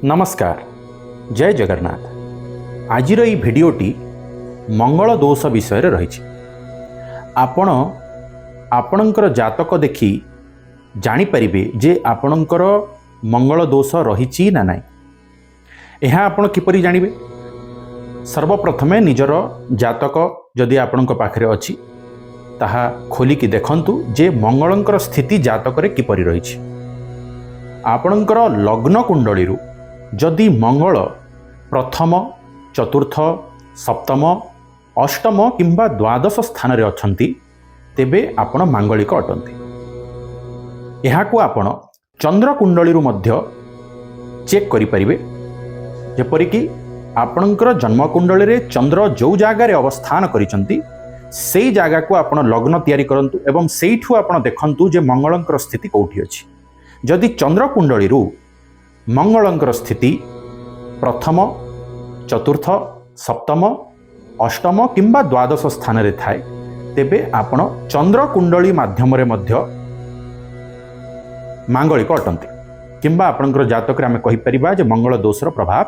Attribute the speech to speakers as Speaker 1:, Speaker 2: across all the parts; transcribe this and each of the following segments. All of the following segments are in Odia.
Speaker 1: ନମସ୍କାର, ଜୟ ଜଗନ୍ନାଥ। ଆଜିର ଏଇ ଭିଡ଼ିଓଟି ମଙ୍ଗଳ ଦୋଷ ବିଷୟରେ ରହିଛି। ଆପଣ ଆପଣଙ୍କର ଜାତକ ଦେଖି ଜାଣିପାରିବେ ଯେ ଆପଣଙ୍କର ମଙ୍ଗଳ ଦୋଷ ରହିଛି ନା ନାହିଁ। ଏହା ଆପଣ କିପରି ଜାଣିବେ? ସର୍ବପ୍ରଥମେ ନିଜର ଜାତକ ଯଦି ଆପଣଙ୍କ ପାଖରେ ଅଛି, ତାହା ଖୋଲିକି ଦେଖନ୍ତୁ ଯେ ମଙ୍ଗଳଙ୍କର ସ୍ଥିତି ଜାତକରେ କିପରି ରହିଛି। ଆପଣଙ୍କର ଲଗ୍ନ କୁଣ୍ଡଳୀରୁ ଯଦି ମଙ୍ଗଳ ପ୍ରଥମ, ଚତୁର୍ଥ, ସପ୍ତମ, ଅଷ୍ଟମ କିମ୍ବା ଦ୍ୱାଦଶ ସ୍ଥାନରେ ଅଛନ୍ତି, ତେବେ ଆପଣ ମାଙ୍ଗଳିକ ଅଟନ୍ତି। ଏହାକୁ ଆପଣ ଚନ୍ଦ୍ର କୁଣ୍ଡଳୀରୁ ମଧ୍ୟ ଚେକ୍ କରିପାରିବେ। ଯେପରିକି ଆପଣଙ୍କର ଜନ୍ମକୁଣ୍ଡଳୀରେ ଚନ୍ଦ୍ର ଯେଉଁ ଜାଗାରେ ଅବସ୍ଥାନ କରିଛନ୍ତି, ସେଇ ଜାଗାକୁ ଆପଣ ଲଗ୍ନ ତିଆରି କରନ୍ତୁ ଏବଂ ସେଇଠୁ ଆପଣ ଦେଖନ୍ତୁ ଯେ ମଙ୍ଗଳଙ୍କର ସ୍ଥିତି କେଉଁଠି ଅଛି। ଯଦି ଚନ୍ଦ୍ର କୁଣ୍ଡଳୀରୁ ମଙ୍ଗଳଙ୍କର ସ୍ଥିତି ପ୍ରଥମ, ଚତୁର୍ଥ, ସପ୍ତମ, ଅଷ୍ଟମ କିମ୍ବା ଦ୍ୱାଦଶ ସ୍ଥାନରେ ଥାଏ, ତେବେ ଆପଣ ଚନ୍ଦ୍ର କୁଣ୍ଡଳୀ ମାଧ୍ୟମରେ ମଧ୍ୟ ମାଙ୍ଗଳିକ ଅଟନ୍ତି କିମ୍ବା ଆପଣଙ୍କର ଜାତକରେ ଆମେ କହିପାରିବା ଯେ ମଙ୍ଗଳ ଦୋଷର ପ୍ରଭାବ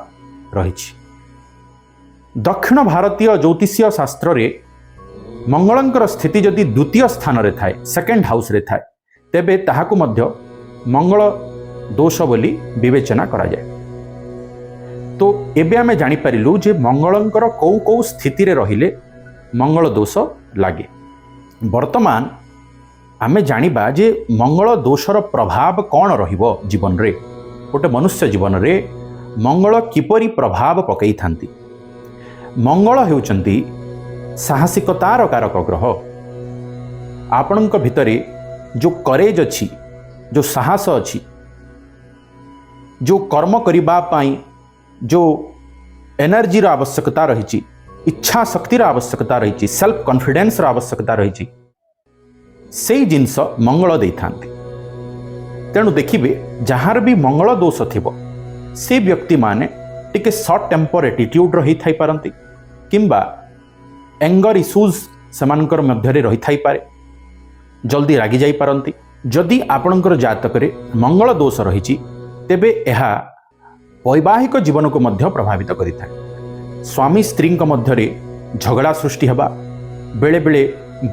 Speaker 1: ରହିଛି। ଦକ୍ଷିଣ ଭାରତୀୟ ଜ୍ୟୋତିଷୀୟ ଶାସ୍ତ୍ରରେ ମଙ୍ଗଳଙ୍କର ସ୍ଥିତି ଯଦି ଦ୍ୱିତୀୟ ସ୍ଥାନରେ ଥାଏ, ସେକେଣ୍ଡ ହାଉସରେ ଥାଏ, ତେବେ ତାହାକୁ ମଧ୍ୟ ମଙ୍ଗଳ ଦୋଷ ବୋଲି ବିବେଚନା କରାଯାଏ। ତ ଏବେ ଆମେ ଜାଣିପାରିଲୁ ଯେ ମଙ୍ଗଳଙ୍କର କେଉଁ କେଉଁ ସ୍ଥିତିରେ ରହିଲେ ମଙ୍ଗଳ ଦୋଷ ଲାଗେ। ବର୍ତ୍ତମାନ ଆମେ ଜାଣିବା ଯେ ମଙ୍ଗଳ ଦୋଷର ପ୍ରଭାବ କ'ଣ ରହିବ ଜୀବନରେ। ଗୋଟେ ମନୁଷ୍ୟ ଜୀବନରେ ମଙ୍ଗଳ କିପରି ପ୍ରଭାବ ପକାଇଥାନ୍ତି? ମଙ୍ଗଳ ହେଉଛନ୍ତି ସାହସିକତାର କାରକ ଗ୍ରହ। ଆପଣଙ୍କ ଭିତରେ ଯେଉଁ କରେଜ୍ ଅଛି, ଯେଉଁ ସାହସ ଅଛି, ଯେଉଁ କର୍ମ କରିବା ପାଇଁ ଯେଉଁ ଏନର୍ଜିର ଆବଶ୍ୟକତା ରହିଛି, ଇଚ୍ଛା ଶକ୍ତିର ଆବଶ୍ୟକତା ରହିଛି, ସେଲ୍ଫ କନଫିଡେନ୍ସର ଆବଶ୍ୟକତା ରହିଛି, ସେଇ ଜିନିଷ ମଙ୍ଗଳ ଦେଇଥାନ୍ତି। ତେଣୁ ଦେଖିବେ, ଯାହାର ବି ମଙ୍ଗଳ ଦୋଷ ଥିବ, ସେ ବ୍ୟକ୍ତିମାନେ ଟିକେ ସର୍ଟ ଟେମ୍ପର ଆଟିଟ୍ୟୁଡ଼ର ହେଇଥାଇପାରନ୍ତି କିମ୍ବା ଏଙ୍ଗର ଇସ୍ୟୁଜ୍ ସେମାନଙ୍କର ମଧ୍ୟରେ ରହିଥାଇପାରେ, ଜଲ୍ଦି ରାଗି ଯାଇପାରନ୍ତି। ଯଦି ଆପଣଙ୍କର ଜାତକରେ ମଙ୍ଗଳ ଦୋଷ ରହିଛି, ତେବେ ଏହା ବୈବାହିକ ଜୀବନକୁ ମଧ୍ୟ ପ୍ରଭାବିତ କରିଥାଏ। ସ୍ୱାମୀ ସ୍ତ୍ରୀଙ୍କ ମଧ୍ୟରେ ଝଗଡ଼ା ସୃଷ୍ଟି ହେବା, ବେଳେବେଳେ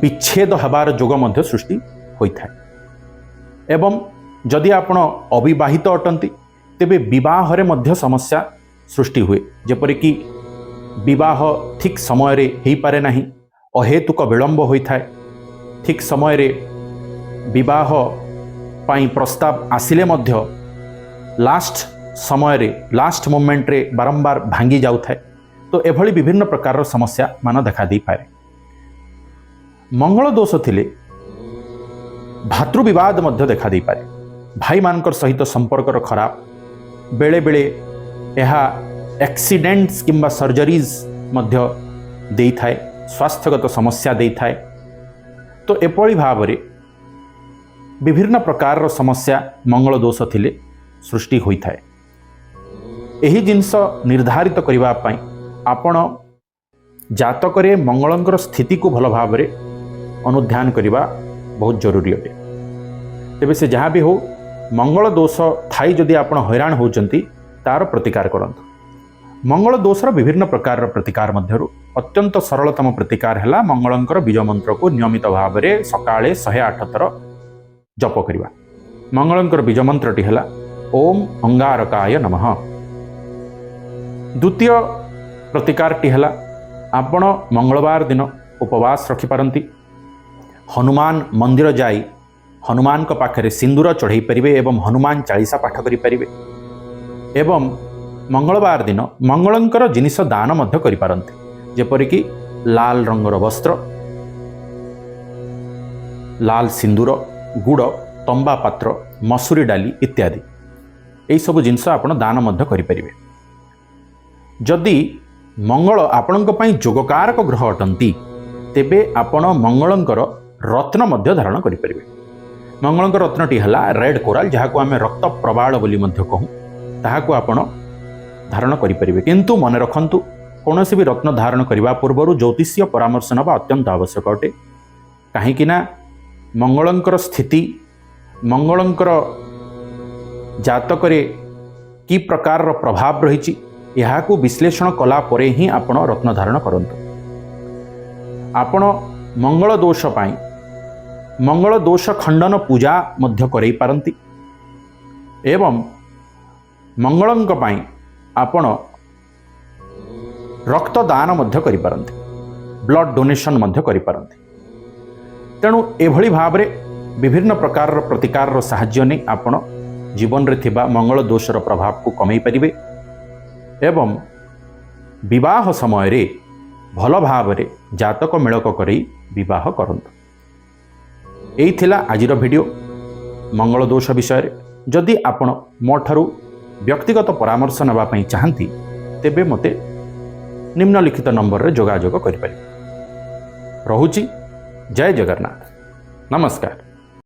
Speaker 1: ବିଚ୍ଛେଦ ହେବାର ଯୋଗ ମଧ୍ୟ ସୃଷ୍ଟି ହୋଇଥାଏ। ଏବଂ ଯଦି ଆପଣ ଅବିବାହିତ ଅଟନ୍ତି, ତେବେ ବିବାହରେ ମଧ୍ୟ ସମସ୍ୟା ସୃଷ୍ଟି ହୁଏ। ଯେପରିକି ବିବାହ ଠିକ୍ ସମୟରେ ହେଇପାରେ ନାହିଁ, ଅହେତୁକ ବିଳମ୍ବ ହୋଇଥାଏ। ଠିକ୍ ସମୟରେ ବିବାହ ପାଇଁ ପ୍ରସ୍ତାବ ଆସିଲେ ମଧ୍ୟ ଲାଷ୍ଟ ସମୟରେ, ଲାଷ୍ଟ ମୋମେଣ୍ଟରେ ବାରମ୍ବାର ଭାଙ୍ଗି ଯାଉଥାଏ। ତ ଏଭଳି ବିଭିନ୍ନ ପ୍ରକାରର ସମସ୍ୟା ମାନ ଦେଖା ଦେଇପାରେ। ମଙ୍ଗଳ ଦୋଷ ଥିଲେ ଭାତୃବିବାଦ ମଧ୍ୟ ଦେଖା ଦେଇପାରେ। ଭାଇମାନଙ୍କର ସହିତ ସମ୍ପର୍କର ଖରାପ, ବେଳେବେଳେ ଏହା ଆକ୍ସିଡେଣ୍ଟସ୍ କିମ୍ବା ସର୍ଜରିଜ୍ ମଧ୍ୟ ଦେଇଥାଏ, ସ୍ୱାସ୍ଥ୍ୟଗତ ସମସ୍ୟା ଦେଇଥାଏ। ତ ଏପରି ଭାବରେ ବିଭିନ୍ନ ପ୍ରକାରର ସମସ୍ୟା ମଙ୍ଗଳ ଦୋଷ ଥିଲେ ସୃଷ୍ଟି ହୋଇଥାଏ। ଏହି ଜିନିଷ ନିର୍ଦ୍ଧାରିତ କରିବା ପାଇଁ ଆପଣ ଜାତକରେ ମଙ୍ଗଳଙ୍କର ସ୍ଥିତିକୁ ଭଲ ଭାବରେ ଅନୁଧ୍ୟାନ କରିବା ବହୁତ ଜରୁରୀ ଅଟେ। ତେବେ ସେ ଯାହା ବି ହେଉ, ମଙ୍ଗଳ ଦୋଷ ଥାଇ ଯଦି ଆପଣ ହଇରାଣ ହେଉଛନ୍ତି, ତାର ପ୍ରତିକାର କରନ୍ତୁ। ମଙ୍ଗଳ ଦୋଷର ବିଭିନ୍ନ ପ୍ରକାରର ପ୍ରତିକାର ମଧ୍ୟରୁ ଅତ୍ୟନ୍ତ ସରଳତମ ପ୍ରତିକାର ହେଲା ମଙ୍ଗଳଙ୍କର ବୀଜ ମନ୍ତ୍ରକୁ ନିୟମିତ ଭାବରେ ସକାଳେ 108 ଥର ଜପ କରିବା। ମଙ୍ଗଳଙ୍କର ବୀଜ ମନ୍ତ୍ରଟି ହେଲା ଓମ୍ ଅଙ୍ଗାରକାୟ ନମଃ। ଦ୍ୱିତୀୟ ପ୍ରତିକାରଟି ହେଲା ଆପଣ ମଙ୍ଗଳବାର ଦିନ ଉପବାସ ରଖିପାରନ୍ତି, ହନୁମାନ ମନ୍ଦିର ଯାଇ ହନୁମାନଙ୍କ ପାଖରେ ସିନ୍ଦୁର ଚଢ଼େଇ ପାରିବେ ଏବଂ ହନୁମାନ ଚାଳିଶା ପାଠ କରିପାରିବେ ଏବଂ ମଙ୍ଗଳବାର ଦିନ ମଙ୍ଗଳଙ୍କର ଜିନିଷ ଦାନ ମଧ୍ୟ କରିପାରନ୍ତି, ଯେପରିକି ଲାଲ ରଙ୍ଗର ବସ୍ତ୍ର, ଲାଲ ସିନ୍ଦୁର, ଗୁଡ଼, ତମ୍ବା ପାତ୍ର, ମସୁରୀ ଡାଲି ଇତ୍ୟାଦି। ଏହିସବୁ ଜିନିଷ ଆପଣ ଦାନ ମଧ୍ୟ କରିପାରିବେ। ଯଦି ମଙ୍ଗଳ ଆପଣଙ୍କ ପାଇଁ ଯୋଗକାରକ ଗ୍ରହ ଅଟନ୍ତି, ତେବେ ଆପଣ ମଙ୍ଗଳଙ୍କର ରତ୍ନ ମଧ୍ୟ ଧାରଣ କରିପାରିବେ। ମଙ୍ଗଳଙ୍କ ରତ୍ନଟି ହେଲା ରେଡ୍ କୋରାଲ, ଯାହାକୁ ଆମେ ରକ୍ତ ପ୍ରବାଳ ବୋଲି ମଧ୍ୟ କହୁ। ତାହାକୁ ଆପଣ ଧାରଣ କରିପାରିବେ। କିନ୍ତୁ ମନେ ରଖନ୍ତୁ, କୌଣସି ବି ରତ୍ନ ଧାରଣ କରିବା ପୂର୍ବରୁ ଜ୍ୟୋତିଷୀୟ ପରାମର୍ଶ ନେବା ଅତ୍ୟନ୍ତ ଆବଶ୍ୟକ ଅଟେ। କାହିଁକି ନା ମଙ୍ଗଳଙ୍କର ସ୍ଥିତି, ମଙ୍ଗଳଙ୍କର ଜାତକରେ କି ପ୍ରକାରର ପ୍ରଭାବ ରହିଛି, ଏହାକୁ ବିଶ୍ଳେଷଣ କଲା ପରେ ହିଁ ଆପଣ ରତ୍ନ ଧାରଣ କରନ୍ତୁ। ଆପଣ ମଙ୍ଗଳ ଦୋଷ ପାଇଁ ମଙ୍ଗଳ ଦୋଷ ଖଣ୍ଡନ ପୂଜା ମଧ୍ୟ କରାଇ ପାରନ୍ତି ଏବଂ ମଙ୍ଗଳଙ୍କ ପାଇଁ ଆପଣ ରକ୍ତଦାନ ମଧ୍ୟ କରିପାରନ୍ତି, ବ୍ଲଡ୍ ଡୋନେସନ୍ ମଧ୍ୟ କରିପାରନ୍ତି। ତେଣୁ ଏଭଳି ଭାବରେ ବିଭିନ୍ନ ପ୍ରକାରର ପ୍ରତିକାରର ସାହାଯ୍ୟ ନେଇ ଆପଣ ଜୀବନରେ ଥିବା ମଙ୍ଗଳ ଦୋଷର ପ୍ରଭାବକୁ କମାଇ ପାରିବେ ଏବଂ ବିବାହ ସମୟରେ ଭଲ ଭାବରେ ଜାତକ ମେଳକ କରି ବିବାହ କରନ୍ତୁ। ଏଇ ଥିଲା ଆଜିର ଭିଡ଼ିଓ ମଙ୍ଗଳ ଦୋଷ ବିଷୟରେ। ଯଦି ଆପଣ ମୋ ଠାରୁ ବ୍ୟକ୍ତିଗତ ପରାମର୍ଶ ନେବା ପାଇଁ ଚାହାନ୍ତି, ତେବେ ମୋତେ ନିମ୍ନଲିଖିତ ନମ୍ବରରେ ଯୋଗାଯୋଗ କରିପାରିବେ। ରହୁଛି, ଜୟ ଜଗନ୍ନାଥ, ନମସ୍କାର।